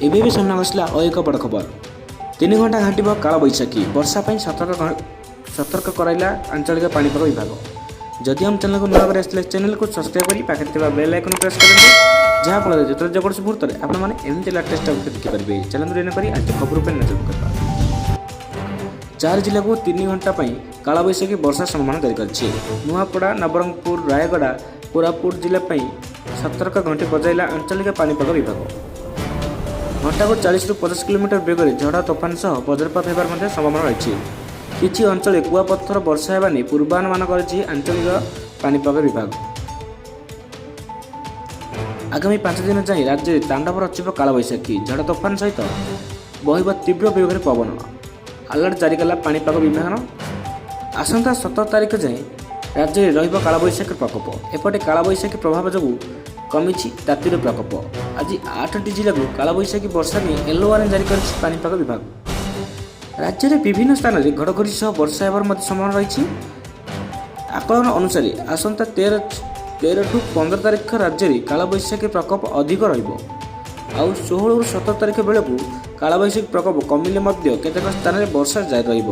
ଏବେ ବି ସାମ୍ନାକୁ ଆସିଲା ଆଉ ଏକ ବଡ଼ ଖବର। 3 ଘଣ୍ଟା ଘାଣ୍ଟିବ କାଳବୈଶାଖୀ ବର୍ଷା ପାଇଁ ସତର୍କ କରାଇଲା ଆଞ୍ଚଳିକ ପାଣିପାଗ ବିଭାଗ। ଯଦି ଆମ ଚ୍ୟାନେଲକୁ ନୂଆ କରି ଆସିଥିଲେ, ଚ୍ୟାନେଲକୁ ସବସ୍କ୍ରାଇବ୍ କରି ପାଖରେ ଥିବା ବେଲ୍ ଆଇକନ୍ ପ୍ରେସ୍ କରନ୍ତୁ, ଯାହାଫଳରେ ଯେତେବେଳେ ଯେକୌଣସି ମୁହୂର୍ତ୍ତରେ ଆପଣମାନେ ଏମିତି ଲାଟେଷ୍ଟ ଅପଡେଟ୍ ଦେଖିପାରିବେ। ଚାଲନ୍ତୁ, ଡେରି ନକରି ଆଜି ଖବର ଉପରେ ନଜର କରିବା। ଚାରି ଜିଲ୍ଲାକୁ 3 ଘଣ୍ଟା ପାଇଁ କାଳବୈଶାଖୀ ବର୍ଷା ସମ୍ଭାବନା ଜାରି କରିଛି। ନୂଆପଡ଼ା, ନବରଙ୍ଗପୁର, ରାୟଗଡ଼ା, କୋରାପୁଟ ଜିଲ୍ଲା ପାଇଁ ସତର୍କ ଘଣ୍ଟି ବଜାଇଲା ଆଞ୍ଚଳିକ ପାଣିପାଗ ବିଭାଗ। ଘଣ୍ଟାକୁ 40ରୁ 50 କିଲୋମିଟର ବେଗରେ ଝଡ଼ ତୋଫାନ ସହ ବଜ୍ରପାତ ହେବାର ମଧ୍ୟ ସମ୍ଭାବନା ରହିଛି। କିଛି ଅଞ୍ଚଳରେ କୁଆପଥର ବର୍ଷା ହେବା ନେଇ ପୂର୍ବାନୁମାନ କରିଛି ଆଞ୍ଚଳିକ ପାଣିପାଗ ବିଭାଗ। ଆଗାମୀ 5 ଦିନ ଯାଏଁ ରାଜ୍ୟରେ ତାଣ୍ଡବ ରଚିବ କାଳବୈଶାଖୀ। ଝଡ଼ ତୋଫାନ ସହିତ ବହିବ ତୀବ୍ର ବେଗରେ ପବନ। ଆଲର୍ଟ ଜାରି କଲା ପାଣିପାଗ ବିଭାଗ। ଆସନ୍ତା 17 ତାରିଖ ଯାଏଁ ରାଜ୍ୟରେ ରହିବ କାଳବୈଶାଖୀ ପ୍ରକୋପ। ଏପଟେ କାଳବୈଶାଖୀ ପ୍ରଭାବ ଯୋଗୁଁ କମିଛି ତାତିର ପ୍ରକୋପ। ଆଜି ଆଠଟି ଜିଲ୍ଲାକୁ କାଳବୈଶାଖୀ ବର୍ଷା ନେଇ ୟେଲୋ ୱାର୍ଣ୍ଣିଂ ଜାରି କରିଛି ପାଣିପାଗ ବିଭାଗ। ରାଜ୍ୟରେ ବିଭିନ୍ନ ସ୍ଥାନରେ ଘଡ଼ଘଡ଼ି ସହ ବର୍ଷା ହେବାର ମଧ୍ୟ ସମ୍ଭାବନା ରହିଛି। ଆକଳନ ଅନୁସାରେ ଆସନ୍ତା 13ଠୁ 15 ତାରିଖ ରାଜ୍ୟରେ କାଳବୈଶାଖୀ ପ୍ରକୋପ ଅଧିକ ରହିବ। ଆଉ 16ରୁ 17 ତାରିଖ ବେଳକୁ କାଳବୈଶାଖୀ ପ୍ରକୋପ କମିଲେ ମଧ୍ୟ କେତେକ ସ୍ଥାନରେ ବର୍ଷା ଜାରି ରହିବ।